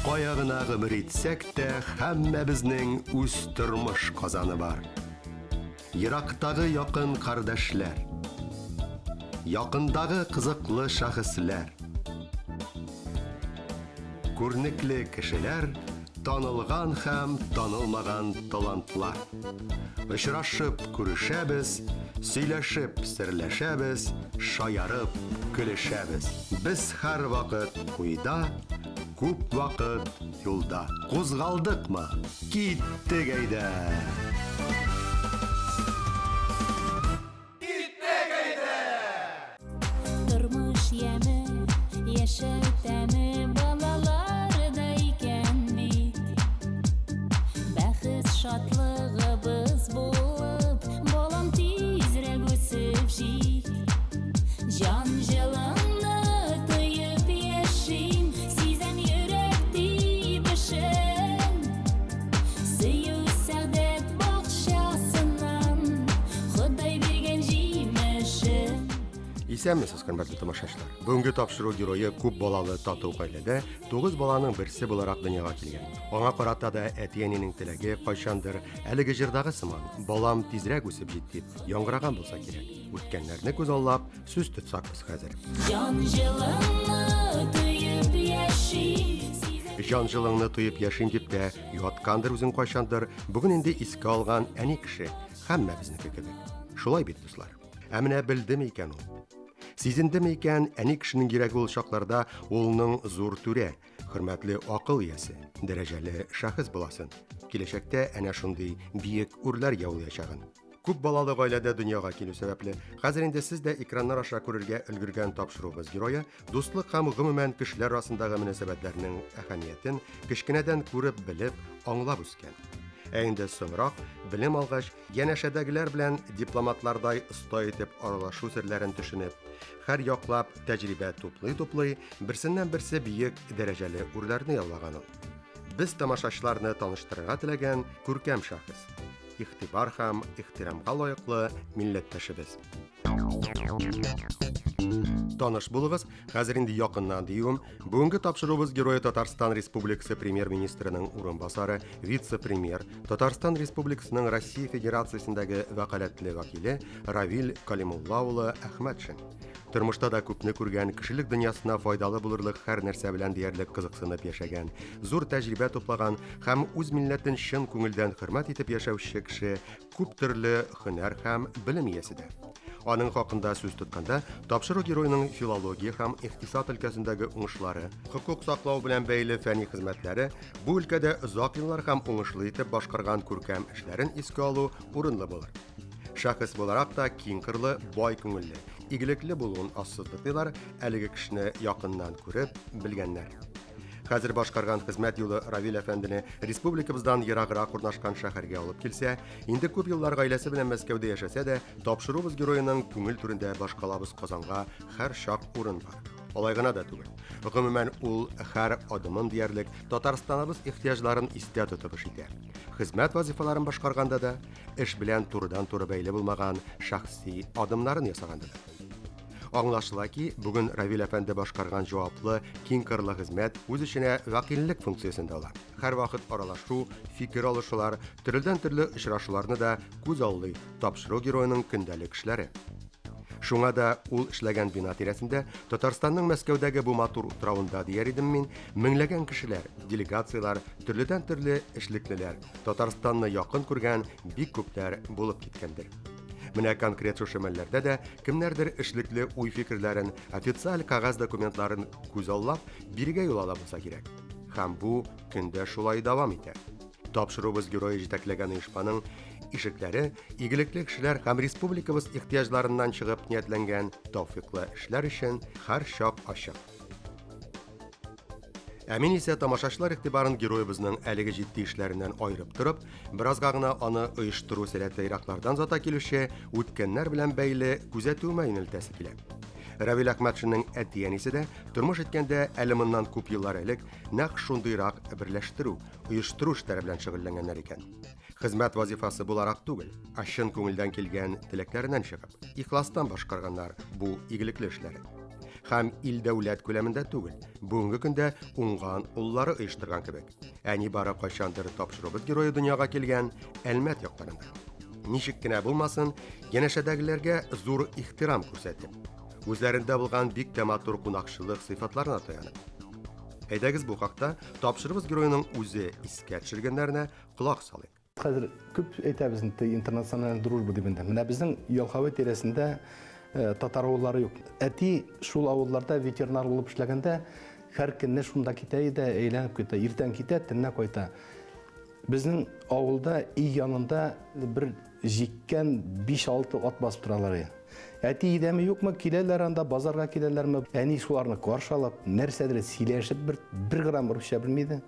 Кая гына гомер итсәк тә, һәммәбезнең үз тормыш казаны бар. Ерактагы якын кардәшләр, якындагы кызыклы шәхесләр, күренекле кешеләр, танылган һәм танылмаган талантлар. Очрашып күрешәбез, сөйләшеп серләшәбез, шаярып көлешәбез. Без һәрвакыт уйда, күп вакыт юлда. Кузгалдыкмы? Киттек әйдә! Тормыш яме, яшәү тәме балаларда икән бит. Бәхет шатлыгыбыз булып, балам тизрәк үсеп җит. Җан җылыңны тоеп яшим, сизәм йөрәк тибешен. Сөю сәгъдәт бакчасыннан Ходай биргән җимешен. Исәнмесез, хөрмәтле тамашачылар. Бүгенге тапшыру герое күп балалы тату гаиләдә тугыз баланың берсе буларак дөньяга килгән. Аңа карата да әти-әнинең теләге кайчандыр әлеге җырдагы сыман, балам тизрәк үсеп җит дип яңгыраган булса кирәк. Үткәннәрне күзаллап, сүз тотсак без хәзер. Җан җылыңны тоеп яшим. Җан җылыңны тоеп яшим дип тә яткандыр үзен кайчандыр, бүген инде искә алган әни кеше, һәммәбезнеке кебек. Шулай бит, дуслар. Ә менә белдеме икән ул? Сизендеме икән, әни кешенең йөрәге ул чакларда улының зур түрә, хөрмәтле акыл иясе, дәрәҗәле шәхес буласын, киләчәктә әнә шундый биек үрләр яулаячагын. Күп балалы гаиләдә дөньяга килү сәбәпле, хәзер инде сез дә экраннар аша күрергә өлгергән тапшыруыбыз герое дуслык һәм гомумән кешеләр арасындагы мөнәсәбәтләрнең әһәмиятен кечкенәдән күреп, белеп, аңлап үскән. Ә инде соңрак, белем алгач, янәшәдәгеләр белән дипломатлардай оста итеп аралашу серләрен төшенеп, һәр яклап тәҗрибә туплый-туплый, берсеннән-берсе биек дәрәҗәле үрләрне яулаган ул. Без тамашачыларны таныштырырга теләгән күркәм шәхес. Игътибар һәм ихтирамга лаеклы милләттәшебез. Таныш булыгыз, хәзер инде якыннан диюем, бүгенге тапшыруыбыз герое Татарстан Республикасы премьер-министрының урынбасары, вице-премьер, Татарстан Республикасының Россия Федерациясендәге вәкаләтле вәкиле Равил Калимулла улы Әхмәтшин. Тормышта да күпне күргән, кешелек дөньясына файдалы булырлык һәр нәрсә белән диярлек кызыксынып яшәгән, зур тәҗрибә туплаган һәм үз милләтен чын күңелдән хөрмәт итеп яшәүче кеше күп төрле һөнәр һәм белем иясе дә. Аның хакында сүз тотканда, тапшыру героеның филология һәм икътисад өлкәсендәге уңышлары, хокук саклау белән бәйле фәнни хезмәтләре, бу өлкәдә озак еллар һәм уңышлы итеп башкарган күркәм эшләрен искә алу урынлы булыр. Шәхес буларак та киң кырлы, бай күңелле, игелекле булуын ассызыклыйлар, әлеге кешене якыннан күреп, белгәннәр. Хәзер башкарган хезмәт юлы Равил әфәндене республикабыздан ераграк урнашкан шәһәргә алып килсә, инде күп еллар гаиләсе белән Мәскәүдә яшәсә дә, тапшыруыбыз героеның күңел түрендә башкалабыз Казанга һәр чак урын бар. Алай гына да түгел. Гомумән, ул һәр адымын диярлек Татарстаныбыз ихтыяҗларын истә тотып эш итә. Хезмәт вазифаларын башкарганда да, эш белән турыдан-туры бәйле булмаган шәхси адымнарын ясаганда да. Аңлашыла ки, бүген Равил әфәнде башкарган җаваплы, киң кырлы хезмәт үз эченә вәкиллек функциясен дә ала. Һәрвакыт аралашу, фикер алышулар, төрледән-төрле очрашуларны да күз аллый тапшыру героеның көндәлек эшләре. Шуңа да ул эшләгән бина тирәсендә Татарстанның Мәскәүдәге бу матур утравында дияр идем мин, меңләгән кешеләр, делегацияләр, төрледән-төрле эшлеклеләр, Татарстанны якын күргән бик күпләр булып киткәндер. Менә конкрет шушы мәлләрдә дә кемнәрдер эшлекле уй-фикерләрен, официаль кәгазь документларын күзаллап, бирегә юл ала булса кирәк. Һәм бу көндә шулай дәвам итә. Тапшыруыбыз герое җитәкләгән оешманың ишекләре игелекле кешеләр һәм республикабыз ихтыяҗларыннан чыгып ниятләнгән тәүфыйклы эшләр өчен һәрчак ачык. Ә мин исә тамашачылар игътибарын героебызның әлеге җитди эшләреннән аерып торып, беразга гына аны оештыру сәләте ераклардан зата килүче үткәннәр белән бәйле күзәтүемә юнәлтәсе килә. Равил Әхмәтшинның әти-әнисе дә тормыш иткәндә әле моннан күп еллар элек нәкъ шундыйрак берләштерү, оештыру эшләре белән шөгыльләнгәннәр икән. Хезмәт вазифасы буларак түгел, ә чын күңелдән килгән теләкләреннән чыгып, ихластан башкарганнар бу игелекле эшләрен. Һәм ил-дәүләт күләмендә түгел, бүгенге көндә уңган уллары оештырган кебек. Ә нибары кайчандыр тапшыруыбыз герое дөньяга килгән Әлмәт якларында. Ничек кенә булмасын, янәшәдәгеләргә зур ихтирам күрсәтеп, үзләрендә булган бик тә матур кунакчылык сыйфатларына таянып. Әйдәгез бу хакта тапшыруыбыз героеның үзе искә төшергәннәренә колак салыйк. Хәзер күп әйтәбез инде интернациональная дружба дип инде. Менә безнең Ялхавы тирәсендә э, татар авыллары юк. Әти шул авылларда ветеринар булып эшләгәндә һәр көнне шунда китә иде, әйләнеп китә. Иртән китә, төнлә кайта. Безнең авылда өй янында бер җиккән 5-6 ат басып торалар иде. Әти өйдәме юкмы, киләләр анда, базарга киләләрме? Әни шуларны каршы алып, нәрсәдер сөйләшеп бер, бер грамм русча белми иде.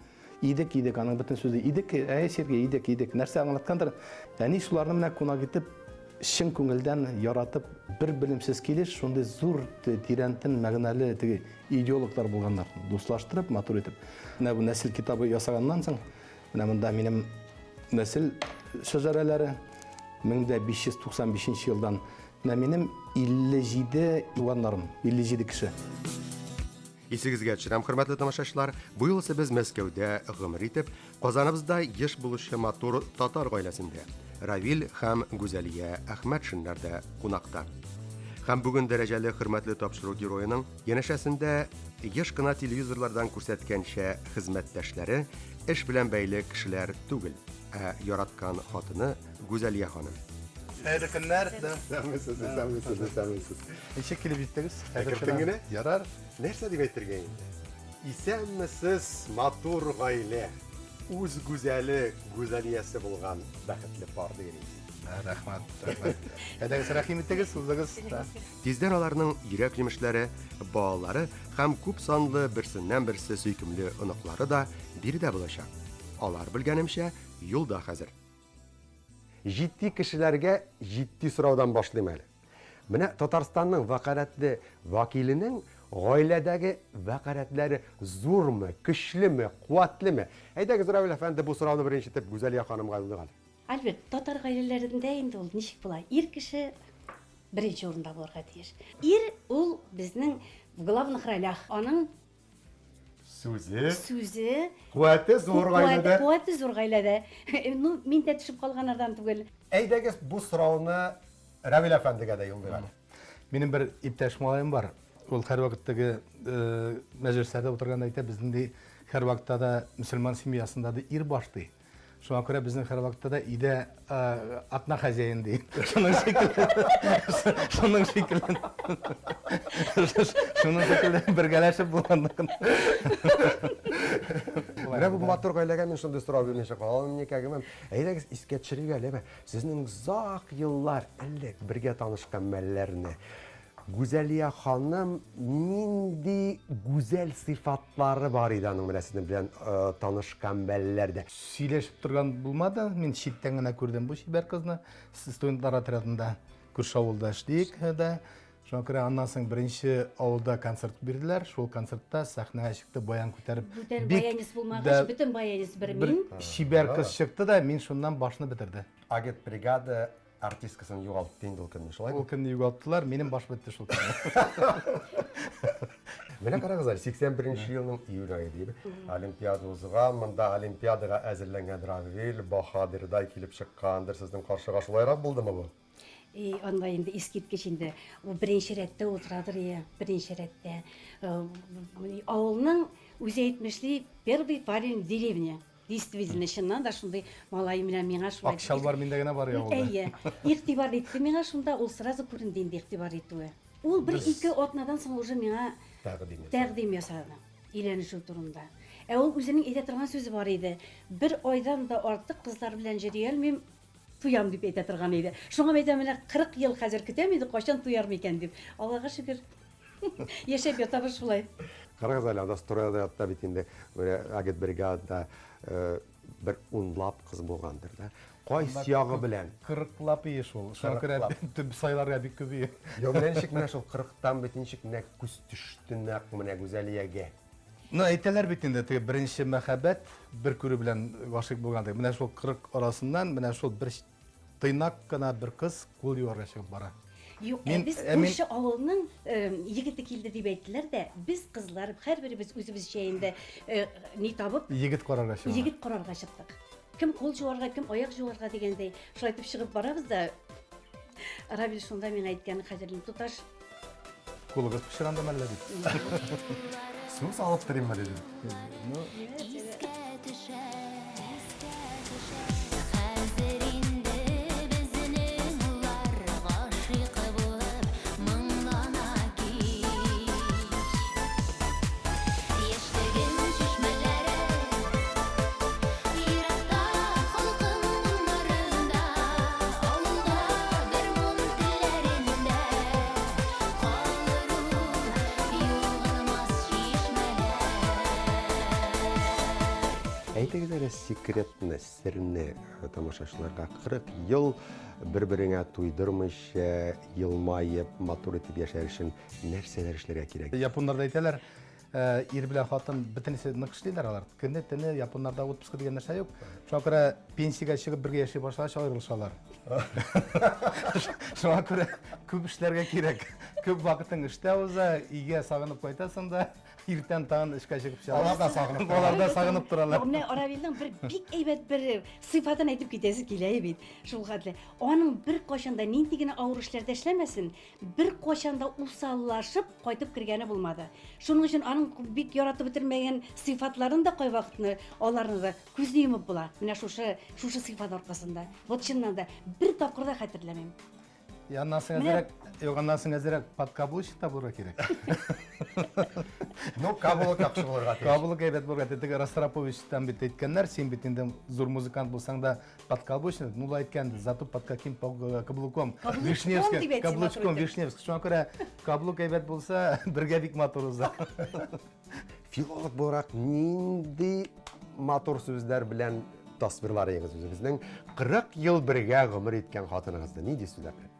Идек, идек, аның бөтен сүзе идек, әй, Сергей, идек, идек. Нәрсә аңлаткандыр? Әни шуларны менә кунак итеп, чын күңелдән яратып, бер белемсез килеш шундый зур тирәнтен мәгънәле теге идеологлар булганнар. Дуслаштырып, матур итеп. Менә бу нәсел китабы ясаганнан соң, менә монда минем нәсел шәҗәрәләре 1595 елдан. Менә минем 57 туганнарым, 57 кеше. Исегезгә төшерәм, хөрмәтле тамашачылар, бу юлысы без Мәскәүдә гомер итеп, Казаныбызда еш булучы матур татар гаиләсендә, Равил һәм Гүзәлия Әхмәтшиннарда кунакта. Һәм бүген дәрәҗәле хөрмәтле тапшыру героеның янәшәсендә еш кына телевизорлардан күрсәткәнчә хезмәттәшләре, эш белән бәйле кешеләр түгел, ә яраткан хатыны Гүзәлия ханым. Хәерле көннәр. Исәнмесез, исәнмесез, исәнмесез. Ничек килеп җиттегез? Әкертен генә? Ярар. Нәрсә дип әйтергә инде? Исәнмесез, матур гаилә. Үз гүзәле, гүзәлиясе булган бәхетле пар дигән инде. Рәхмәт, рәхмәт. Әйдәгез, рәхим итегез, узыгыз. Тиздән аларның йөрәк җимешләре, балалары һәм күп санлы берсеннән-берсе сөйкемле оныклары да биредә булачак. Алар, белгәнемчә, юлда хәзер. Җитди кешеләргә җитди сораудан башлыйм әле. Менә Татарстанның вәкаләтле вәкиленең гаиләдәге вәкаләтләре зурмы, көчлеме, куәтлеме? Әйдәгез, Равил әфәнде, бу сорауны беренче итеп Гүзәлия ханымга юллыйк әле. Альберт, татар гаиләләрендә инде ул ничек була? Ир кеше беренче урында булырга тиеш. Ир ул безнең в главных ролях. Аның Сүзе. Сүзе. Куәте зур гаиләдә. Куәте зур гаиләдә. Ну, мин дә төшеп калганнардан түгел. Әйдәгез, бу сорауны Равил әфәндегә дә юллыйк әле. Минем бер иптәш малаем бар. Ул һәрвакыт теге мәҗлесләрдә утырганда әйтә, безнең ди һәрвакытта да мөселман семьясында ди ир баш ди. Шуңа күрә безнең һәрвакытта да өйдә атна хозяин ди. Шуның шикелле. Шуның шикелле. Шуның шикелле бергәләшеп булганда. Менә бу матур гаиләгә мин шундый сорау бирмичә кала алмыйм никәгемем. Әйдәгез искә төшерик әле, сезнең озак еллар элек бергә танышкан мәлләрне. Гүзәлия ханым нинди гүзәл сыйфатлары бар иде аның менә сезнең белән э, танышкан мәлләрдә? Сөйләшеп торган булмады. Мин читтән генә күрдем бу чибәр кызны. Студентлар отрядында күрше авылда эшлик дә. Шуңа күрә аннан соң беренче авылда концерт бирделәр. Шул концертта сәхнәгә чыкты, баян күтәреп. Бүтән баянист булмагач, бөтен баянист бер мин. Чибәр кыз чыкты да, мин шуннан башны бетерде. Агитбригада артисткасын югалтты инде ул көнне, шулай Ул көнне югалттылар, минем баш бетте шул көнне. Менә карагыз әле, 81 елның июль ае дип, Олимпиада узган, монда Олимпиадага әзерләнгән Равил Баһадирдай килеп чыккандыр сезнең каршыга, шулайрак булдымы бу? И, анда инде искиткеч инде. Ул беренче рәттә утырадыр, я, беренче рәттә. Э, авылның үзе әйтмешли, первый парень в деревне. Действительно, чыннан да шундый малай менә миңа шулай. Ак чалбар миндә генә бар авылда. Әйе. Игътибар итте миңа шунда, ул сразу күренде инде игътибар итүе. Ул бер ике атнадан соң уже миңа тәкъдим ясады. Тәкъдим ясады өйләнешү турында. Ә ул үзенең әйтә торган сүзе бар иде. Бер айдан да артык кызлар белән йөри алмыйм, туям дип әйтә торган иде. Шуңа әйтәм, менә 40 ел хәзер көтәм инде, кайчан туяр микән дип. Аллага шөкер. Яшәп ятабыз шулай. Карагыз әле, анда стройда бит инде агитбригада э, бер унлап кыз булгандыр да. Кайсы ягы белән? Кырыклап ие шул. Шуңа күрә төп сайларга бик күп ие. Юк, менә ничек менә шул кырыктан бит ничек менә күз төште нәкъ менә Гүзәлиягә. Ну, әйтәләр бит инде, теге беренче мәхәббәт бер күрү белән гашыйк булган дип. Менә шул 40 арасыннан менә шул бер тыйнак кына бер кыз кул юарга чыгып бара. Юк, ә без күрше авылның егете килде дип әйттеләр дә, без кызлар һәрберебез үзебезчә инде ни табып, егет карарга чыктык. Егет карарга чыктык. Кем кул җуарга, кем аяк җуарга дигәндәй, шулай итеп чыгып барабыз да, Равил шунда миңа әйткән, хәзер туташ, Кулыгыз пычранды мәллә дип. Су салып торыйммы дидем. Ну, Искә төшә, искә төшә. Хәзер инде безнең уллар гашыйк булып моңлана кич. Яшьлегем чишмәләре еракта, халкым моңнарында, авылда гармун телләрендә калыр ул югалмас чишмәләр. Әйтегез әле секретны, серне тамашачыларга. 40 ел бер-береңә туйдырмыйча, елмаеп, матур итеп яшәр өчен нәрсәләр эшләргә кирәк? Японнарда әйтәләр, ир белән хатын бөтенесе нык эшлиләр алар. Көне, төне японнарда отпуска дигән нәрсә юк. Шуңа күрә пенсиягә чыгып бергә яши башлагач аерылышалар. Шуңа күрә күп эшләргә кирәк. Күп вакытың эштә уза, өйгә сагынып кайтасың да, иртән тагын эшкә чыгып чыга. Алар да сагынып торалар. Алар да сагынып торалар. Юк, менә Равилнең бер бик әйбәт бер сыйфатын әйтеп китәсе килә бит. Шул хәтле. Аның бер кайчан да нинди генә авыр эшләрдә эшләмәсен, бер кайчан да усаллашып кайтып кергәне булмады. Шуның өчен аның бик яратып бетермәгән сыйфатларын да кайвакытны аларны да күзне йомып була. Менә шушы шушы сыйфат аркасында. Вот чыннан да бер тапкыр да хәтерләмим. Аннан соң әзерәк, юк, аннан соң әзерәк подкаблучник та булырга кирәк. Ну, каблук яхшы булырга тиеш. Каблук әйбәт булырга тиеш. Теге Ростроповичтан бит әйткәннәр, син бит инде зур музыкант булсаң да подкаблучник, ну, әйткән, зато под каким каблуком. Каблучком Вишневский, дип әйтсен каблучком, матур итеп. Вишневский. Шуңа күрә каблук әйбәт булса, бергә бик матур уза. Филолог буларак нинди матур сүзләр белән тасвирлар идегез үзегезнең 40 ел бергә гомер иткән хатыныгызны? Нинди сүзләр белән?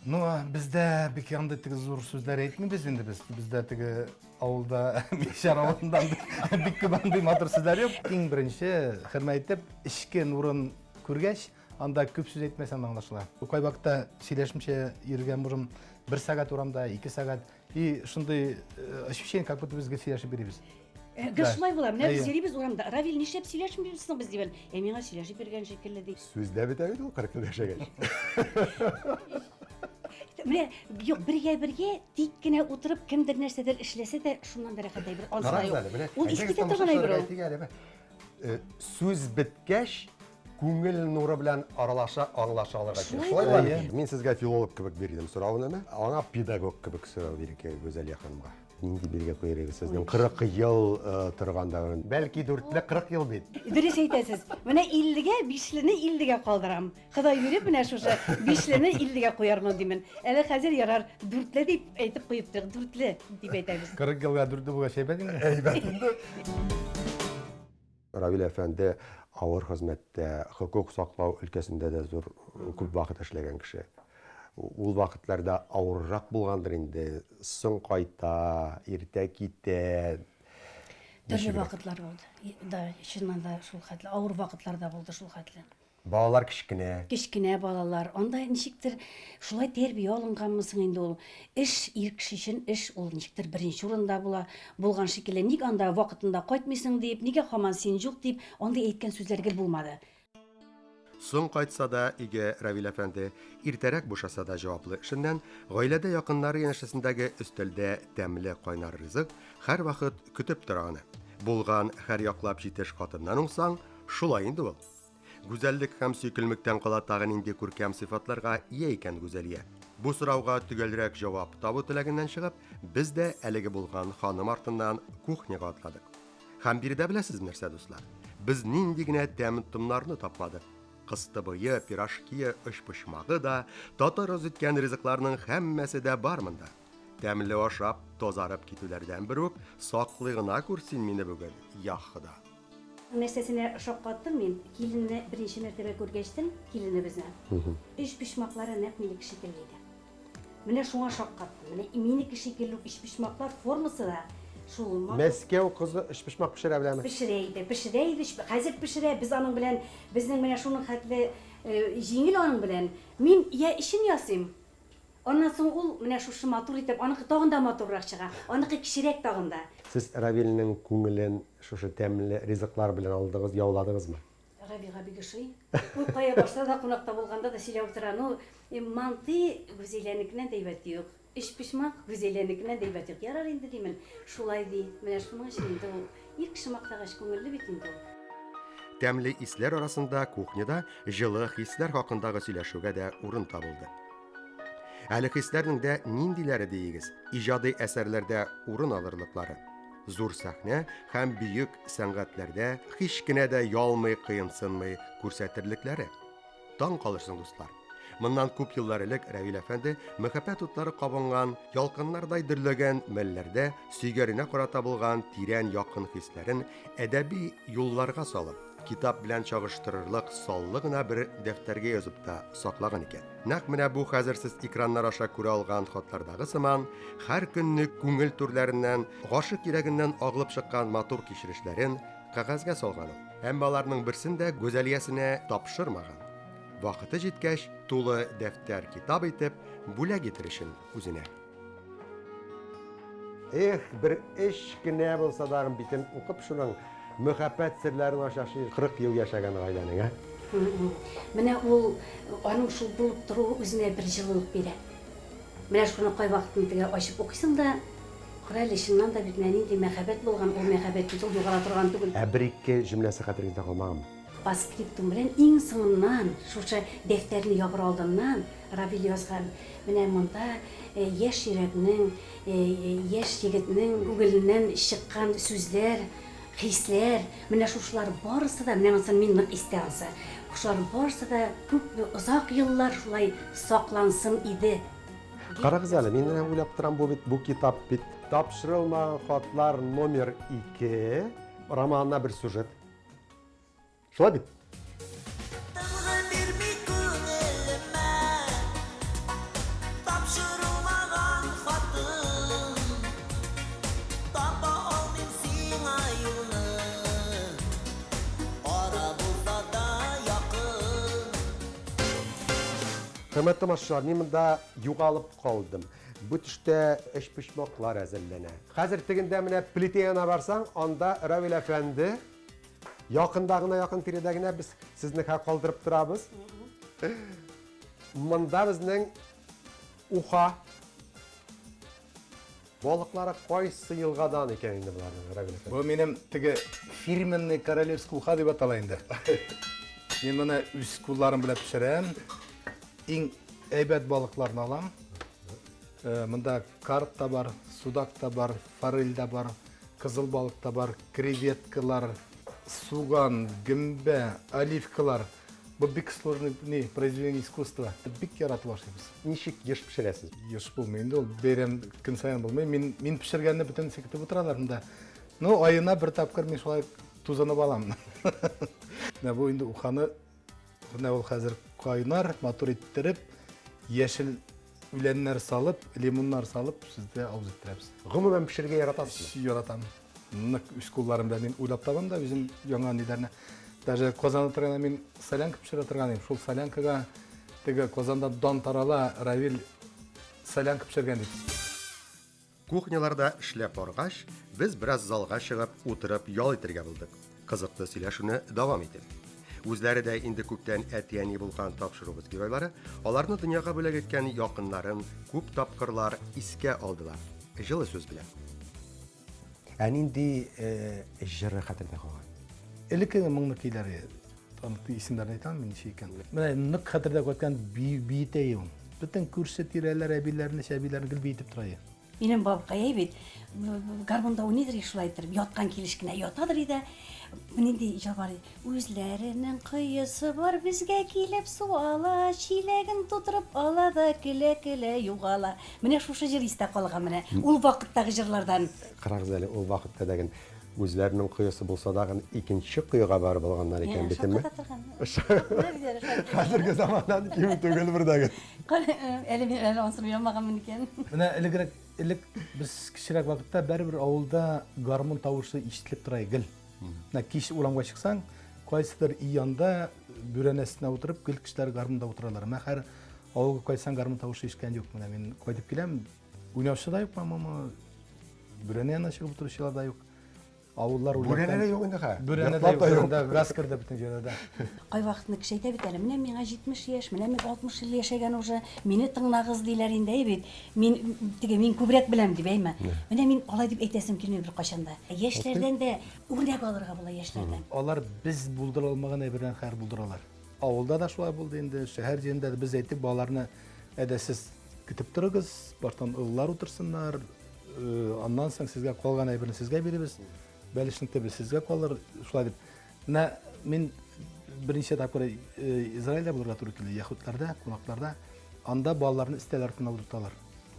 Ну, бездә бик андый теге зур сүзләр әйтмибез инде без. Бездә теге авылда, Мишәр авылында бик күп андый матур сүзләр юк. Иң беренче хөрмәт итеп, эчке нурын күргәч, анда күп сүз әйтмәсәң дә аңлашыла. Кайвакытта сөйләшмичә йөргән бурым бер сәгать урамда, 2 сәгать. И шундый ощущение, как будто без гел сөйләшеп йөрибез. Гел шулай була. Менә без Әйе. йөрибез урамда. Равил, нишләп сөйләшмибез соң без дип. Ә миңа сөйләшеп йөргән шикелле ди. Сүз дә бетә бит ул 40 ел яшәгәч. Менә юк, бергә бергә тик кенә утырып кемдер нәрсәдер эшләсә дә, шуннан да рәхәт әйбер. Ансы да Карагыз юк. әле, менә Ул әйдәгез искитә торган әйбер тамашачыларга ул. әйтик әле, менә. Сүз беткәч, күңел нуры белән аралаша, аңлаша алырга кирәк. Шулай Шулай була. Мин сезгә филолог кебек бирдем сорауны, аңа педагог кебек сорау бирергә Гүзәлия ханымга. Нинди билге куер идегез сезнең 40 ел торганда? Бәлки дүртле 40 ел бит. Дөрес әйтәсез. Менә 50-гә, 5-лене 50-гә калдырам. Ходай биреп, менә шушы 5-лене 50-гә куярмын димен. Әле хәзер ярар, дүртле дип әйтеп куеп торыйк, дүртле дип әйтәбез. 40 елга дүртле булгач әйбәт инде. Әйбәт инде. Равил әфәнде авыр хезмәттә, хокук саклау өлкәсендә дә зур күп вакыт эшләгән кеше. Ул вакытларда авыррак булгандыр инде, соң кайта, иртә китә. Төрле вакытлар булды. Да, чыннан да шул хәтле, авыр вакытлар да булды шул хәтле. Балалар кечкенә. Кечкенә балалар. Анда ничектер шулай тәрбия алынганмы соң инде ул. Эш, ир кеше өчен эш ул ничектер беренче урында була, булган шикелле. Ник анда вакытында кайтмыйсың дип, нигә һаман син юк дип, андый әйткән сүзләр гел булмады. Соң кайтса да өйгә Равил әфәнде, иртәрәк бушаса да җаваплы эшеннән, гаиләдә якыннары янәшәсендәге өстәлдә тәмле кайнар ризык һәрвакыт көтеп тора аны. Булган һәр яклап җитеш хатыннан уңсаң, шулай инде ул. Гүзәллек һәм сөйкелмектән кала тагы нинди күркәм сыйфатларга ия икән Гүзәлия? Бу сорауга төгәлрәк җавап табу теләгеннән чыгып, без дә әлеге булган ханым артыннан кухняга атладык. Һәм биредә беләсез нәрсә, дуслар? Без нинди генә тәм-томнарны тапмадык. Кыстыбые, пирожки, өчпочмагы да, татар үз иткән ризыкларның һәммәсе дә бар монда. Тәмле ашап, тазарып китүләрдән бер үк саклый гына күр син мине бүген, я Хода. Нәрсәсенә шаккаттым мин, киленне беренче мәртәбә күргәчтен, киленебезне. Өч почмаклары нәкъ минеке шикелле иде. Менә шуңа шаккаттым. Менә минеке шикелле үк өч почмаклар формасы да шул матур. Мәскәү кызы өч почмак пешерә беләме? Пешерә иде, пешерә иде, хәзер пешерә. Без аның белән, безнең менә шуның хәтле җиңел аның белән. Мин я эчен ясыйм, Аннан соң ул менә шушы матур итеп, аныкы тагын да матуррак чыга, аныкы кечерәк тагын да. Сез Равилнең күңелен шушы тәмле ризыклар белән алдыгыз, яуладыгызмы? Равилгә бик ошый. Ул кая барса да, кунакта булганда да сөйләп утыра. Ну, манты Гүзәйләнекеннән дә әйбәт юк. Өчпочмак Гүзәйләнекеннән дә әйбәт юк. Ярар инде, димен. Шулай ди. Менә шуның өчен инде ул ир кеше мактагач күңелле бит инде ул. Тәмле исләр арасында кухняда җылы хисләр хакындагы сөйләшүгә дә урын табылды. Әле хисләрнең дә ниндиләре диегез, иҗади әсәрләрдә урын алырлыклары. Зур сәхнә һәм бөек сәнгатьләрдә һич кенә дә ялмый, кыенсынмый күрсәтерлекләре. Таң калырсың, дуслар. Моннан күп еллар элек Равил әфәнде мәхәббәт утлары кабынган, ялкыннардай дөрләгән мәлләрдә сөйгәренә карата булган тирән якын хисләрен әдәби юлларга салып, китап белән чагыштырырлык саллы гына бер дәфтәргә язып та саклаган икән. Нәкъ менә бу хәзер сез экраннар аша күрә алган хатлардагы сыман, һәр көнне күңел түрләреннән, гашык йөрәгеннән агылып чыккан матур кичерешләрен кәгазьгә салган ул. Әмма аларның берсен дә Гүзәлиясенә тапшырмаган. Вакыты җиткәч, тулы дәфтәр-китап итеп, бүләк итер өчен үзенә. Эх, бер эш кенә булса да битен укып шуның мөхәббәт серләрен ача 40 ел яшәгән гаиләнең, ә? Менә ул аның шул булып торуы үзенә бер җылылык бирә. Менә шуны кайвакыт теге ачып укыйсың да, кара әле, чыннан да бит менә нинди мәхәббәт булган, ул мәхәббәт бит ул югала торган түгел. Ә бер-ике җөмләсе хәтерегездә калмаганмы? Постскриптум белән иң соңыннан, шушы дәфтәрне ябыр алдыннан Равил язган, менә монда яшь йөрәкнең, яшь егетнең күңеленнән чыккан сүзләр, хисләр, менә шушылар барысы да, менә монсын мин нык истә ансы, шулар барысы да күпме озак еллар шулай саклансын иде. Карагыз әле, мин менә уйлап торам, бу бит, бу китап бит Тапшырылмаган хатлар номер 2 романына бер сюжет. Шулай бит? Тынгы бирми күңелемә Тапшырылмаган хатым Таба алмыйм сиңа юлны Ара булса да якын. Хөрмәтле тамашачылар, мин монда югалып калдым. Бу төштә өчпочмаклар әзерләнә. Хәзер тегендә менә плитә янына барсаң, анда Равил әфәнде Якында гына, якын тирәдә генә без сезне хә калдырып торабыз. Монда безнең уха. Балыклары кайсы елгадан икән инде боларның, Равил әфәнде? Бу минем теге фирменный королевский уха дип атала инде. Мин моны үз кулларым белән пешерәм. Иң әйбәт балыкларны алам. Монда карп та бар, судак та бар, форель дә бар, кызыл балык та бар, креветкалар, суган, гөмбә, оливкалар. Бу бик сложный не, произведение искусства. Бик яратып ашыйбыз. Ничек еш пешерәсез? Еш булмый инде ул, бәйрәм көн саен булмый. Мин, мин пешергәнне бөтенесе көтеп утыралар монда. Ну, аена бер тапкыр мин шулай тузынып алам. Менә бу инде уханы, менә ул хәзер кайнар, матур иттереп, яшел Үләннәр салып, лимоннар салып, сездә авыз иттерәбез. Гомумән пешерергә яратасызмы? Яратам. Нык үз кулларым белән мин уйлап табам да үзем яңа ниләрне. Даже Казанда торганда мин солянка пешерә торган идем. Шул солянкага теге Казанда дан тарала, Равил солянка пешергән дип. Кухняларда эшләп аргач, без бераз залга чыгып, утырып ял итәргә булдык. Кызыклы сөйләшүне дәвам итеп. Үзләре дә инде күптән әти-әни булган тапшыруыбыз геройлары аларны дөньяга бүләк иткән якыннарын күп тапкырлар искә алдылар. Җылы сүз белән. Ә нинди җыры хәтердә калган? Элеккеге моңлы көйләре, аның исемнәрен әйтә алмыйм, ничек икән. Менә нык хәтердә калган биетә ул. Бөтен күрше тирәләр, әбиләрне, чәбиләрне гел биетеп тора иде. Минем бабкай бит гармунда уйныйдыр шулай иттереп, яткан килеш кенә ятадыр иде. Нинди җыр бар иде. Үзләренең коесы бар, безгә килеп су ала, чиләген тутырып ала да көлә-көлә югала. Менә шушы җыр истә калган менә. Ул вакыттагы җырлардан. Карагыз әле, ул вакытта дәген үзләренең коесы булса дагын икенче коега барып алганнар икән бит, әмма. Хәзерге заманнан ким түгел бер дәген. Әле мин әле анысын уйламаганмын икән. Менә элегрәк, элек без кечерәк вакытта бәребер авылда гармун тавышы ишетелеп тора гел. Менә кич урамга чыксаң, кайсыдыр өй янында бүрәнә өстенә утырып, гел кешеләр гармунда утыралар. Менә хәер Авылга кайтсаң, гармун тавышы ишеткән юк. Менә мин кайтып киләм, уйнаучы да юк, по-моему, бүрәнә янына чыгып утыручылар да юк. Авыллар Бүрәнә дә юк инде хә. Бүрәнә дә юк, бүрәнә газ керде бөтен җирдә дә. Кайвакытны кеше әйтә бит әле, менә миңа 70 яшь, менә мин 60 ел яшәгән уже, мине тыңлагыз диләр инде, әй бит. Мин теге мин күбрәк беләм дип, әйме. Менә мин алай дип әйтәсем килми беркайчан да. Яшьләрдән дә үрнәк алырга була яшьләрдән. Алар без булдыра алмаган әйбердән хәер булдыралар. Авылда да шулай булды инде, шәһәр җирендә дә без әйттек балаларны, әйдә сез көтеп торыгыз, баштан олылар утырсыннар, э, аннан соң сезгә калган әйберне сезгә бирербез, бәлешнең төбе сезгә калыр, шулай дип. Менә мин берничә тапкыр э, Израильдә булырга туры килде, яһүдләрдә, кунакларда. Анда балаларны өстәл артына утырталар.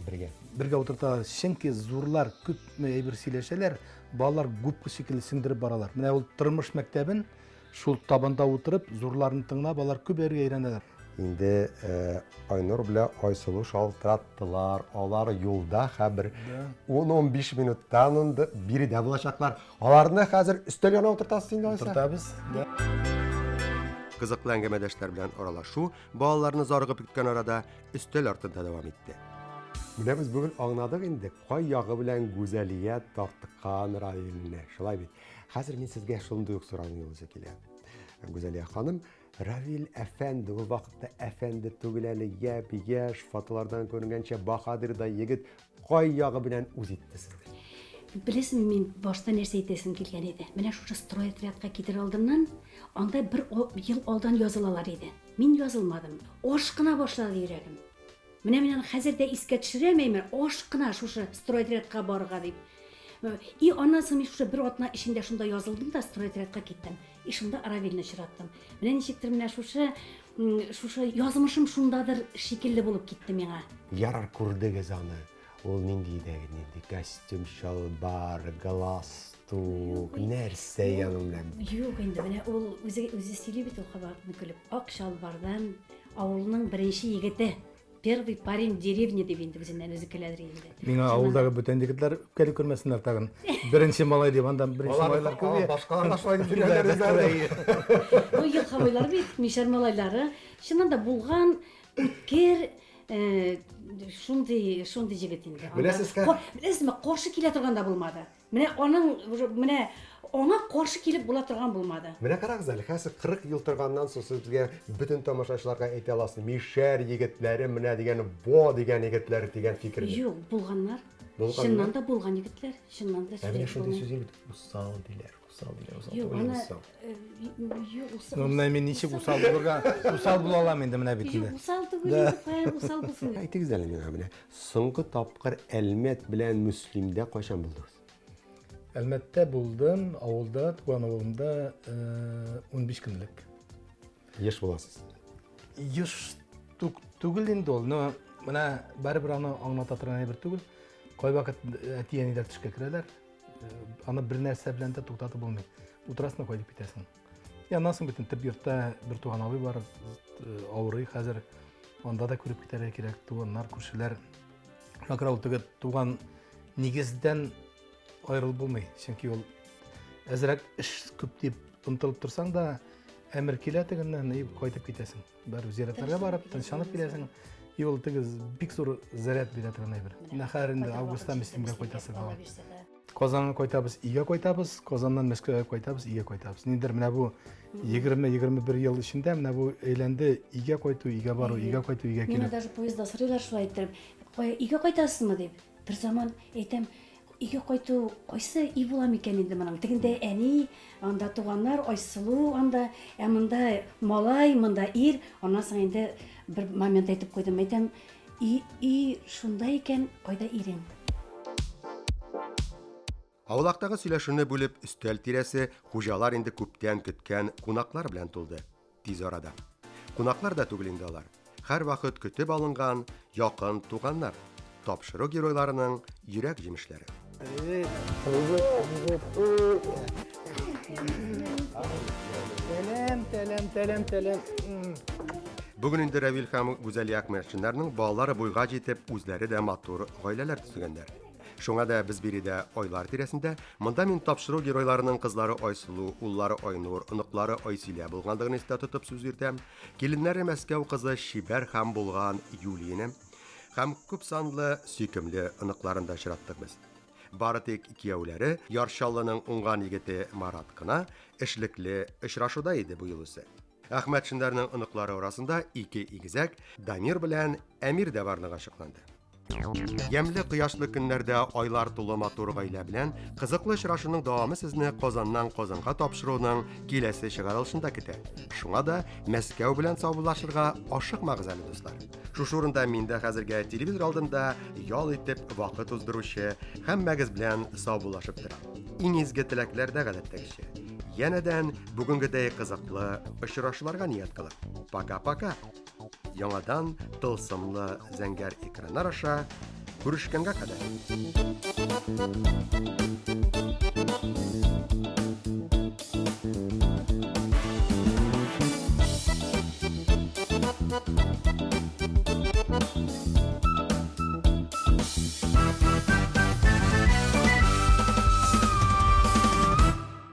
Бергә. Бергә утырталар. Чөнки зурлар күпме әйбер сөйләшәләр, балалар губка шикелле сеңдереп баралар. Менә ул тормыш мәктәбен Шул табында утырып, зурларны тыңлап, алар күп әйбергә өйрәнәләр. Инде Айнур белән Айсылу шалтыраттылар. Алар юлда хәбер 10-15 минуттан инде биредә булачаклар. Аларны хәзер өстәл янына утыртасыз инде алайса? Утыртабыз, да. Кызыклы әңгәмәдәшләр белән аралашу балаларны зарыгып көткән арада өстәл артында дәвам итте. Менә без бүген аңладык инде, кай ягы белән Гүзәлия тарткан Раилне. Шулай бит? Хәзер мин сезгә шундый ук сорауны юллыйсы килә. Гүзәлия ханым, Равил әфәнде ул вакытта әфәнде түгел әле, япь яшь, фотолардан күренгәнчә баһадирдай егет кай ягы белән үз итте сезне? Беләсеңме, мин башта нәрсә әйтәсем килгән иде. Менә шушы стройотрядка китер алдыннан анда бер ел алдан язылалар иде. Мин язылмадым. Ашкына башлады йөрәгем. Менә мин аны хәзер дә искә төшерәм, әйме, ашкына шушы стройотрядка барырга дип. И аннан соң мин шушы бер атна эчендә шунда язылдым да стройотрядка киттем. И шунда Равилне очраттым. Менә ничектер менә шушы шушы язмышым шундадыр шикелле булып китте миңа. Ярар, күрдегез аны. Ул нинди иде, нинди костюм, чалбар, галстук, нәрсә аның белән? Юк инде, менә ул үзе үзе сөйли бит ул кабартны көлеп. Ак чалбардан авылның беренче егете. Первый парень в деревне дип инде үзеннән үзе көләдер инде. Миңа авылдагы бүтән егетләр үпкәли күрмәсеннәр тагын. Беренче малай дип анда беренче малайлар күп. Башкалар да шулай дип сөйләрләр үзләре. Ну, елхабайлар бит, мишәр малайлары. Чыннан да булган, үткер, э, шундый, шундый җегет инде. Беләсез, Беләсезме, каршы килә торган да булмады. Менә аның уже менә аңа каршы килеп була торган булмады. Менә карагыз әле, хәзер 40 ел торганнан соң сез безгә бөтен тамашачыларга әйтә аласыз, мишәр егетләре менә дигән во дигән егетләр дигән фикерне. Юк, булганнар. Булганнар. Чыннан да булган егетләр, чыннан да Ә менә сүз шундый әйтеп сүз бит, усал диләр, усал диләр, усал Юк, түгел, аны усал. э, юк, усал. Ну, менә мин ничек усал булырга, усал була алам инде менә бит инде. Юк, усал түгел инде, каян усал булсын. Әйтегез әле миңа менә, Соңгы тапкыр Әлмәт белән Мөслимдә кайчан булдыгыз? Әлмәттә булдым, авылда, туган авылымда 15 көн элек. Еш буласыз? Еш түгел инде ул, но менә барыбер аны аңлата торган әйбер түгел. Кайвакыт әти-әниләр төшкә керәләр, аны бер нәрсә белән дә туктатып булмый. Утырасың да кайтып китәсең. И аннан соң бөтен төп йортта бер туган абый бар, авырый хәзер. Анда да күреп китәргә кирәк, туганнар, күршеләр. Шуңа күрә ул теге туган нигездән аерылып булмый. Чөнки ул әзрәк эш күп дип омтылып торсаң да, әмер килә тегеннән, и кайтып китәсең. Бер зиратларга барып, тынычланып киләсең. И ул теге бик зур заряд бирә торган әйбер. Менә хәзер инде августта Мөслимгә кайтасы була. Казанга кайтабыз, өйгә кайтабыз, Казаннан Мәскәүгә кайтабыз, өйгә кайтабыз. Ниндер менә бу 20-21 ел эчендә менә бу әйләнде өйгә кайту, өйгә бару, өйгә кайту, өйгә килү. Миңа даже поездда сорыйлар шулай иттереп, кая өйгә кайтасызмы дип. Бер заман әйтәм, өйгә кайту кайсы өй була микән инде моның? Тегендә әни, анда туганнар, Айсылу анда, ә монда малай, монда ир. Аннан соң инде бер момент әйтеп куйдым, әйтәм, И, и, шунда икән, кайда ирең? Аулактагы сөйләшүне бүлеп, өстәл тирәсе хуҗалар инде күптән көткән кунаклар белән тулды. Тиз арада. Кунаклар да түгел инде алар. Һәрвакыт көтеп алынган якын туганнар. Тапшыру геройларының йөрәк җимешләре. Тәләм, тәләм, тәләм, тәләм. Бүген инде Равил һәм Гүзәлия Әхмәтшиннарның балалары буйга җитеп, үзләре дә матур гаиләләр төзегәннәр. Шуңа да без биредә Айлар тирәсендә, монда мин тапшыру геройларының кызлары Айсылу, уллары Айнур, оныклары Айсилә булганлыгын истә тотып сүз йөртәм. Киленнәре Мәскәү кызы чибәр һәм булган Юлияне һәм күп санлы сөйкемле оныкларын да очраттык без. Бары тик кияүләре Яр Чаллының уңган егете Марат кына эшлекле очрашуда иде бу юлысы. Әхмәтшиннарның оныклары арасында ике игезәк Дамир белән Әмир дә барлыгы ачыкланды. Ямьле кояшлы көннәрдә айлар тулы матур гаилә белән кызыклы очрашуның дәвамы сезне Казаннан Казанга тапшыруның киләсе чыгарылышында көтә. Шуңа да Мәскәү белән саубуллашырга ашыкмагыз әле, дуслар. Шушы урында мин дә хәзергә телевизор алдында ял итеп вакыт уздыручы һәммәгез белән саубуллашып торам. Иң изге теләкләр дә гадәттәгечә. Янәдән бүгенгедәй кызыклы очрашуларга ният кылып. Пока-пока. Яңадан тылсымлы зәңгәр экраннар аша күрешкәнгә кадәр.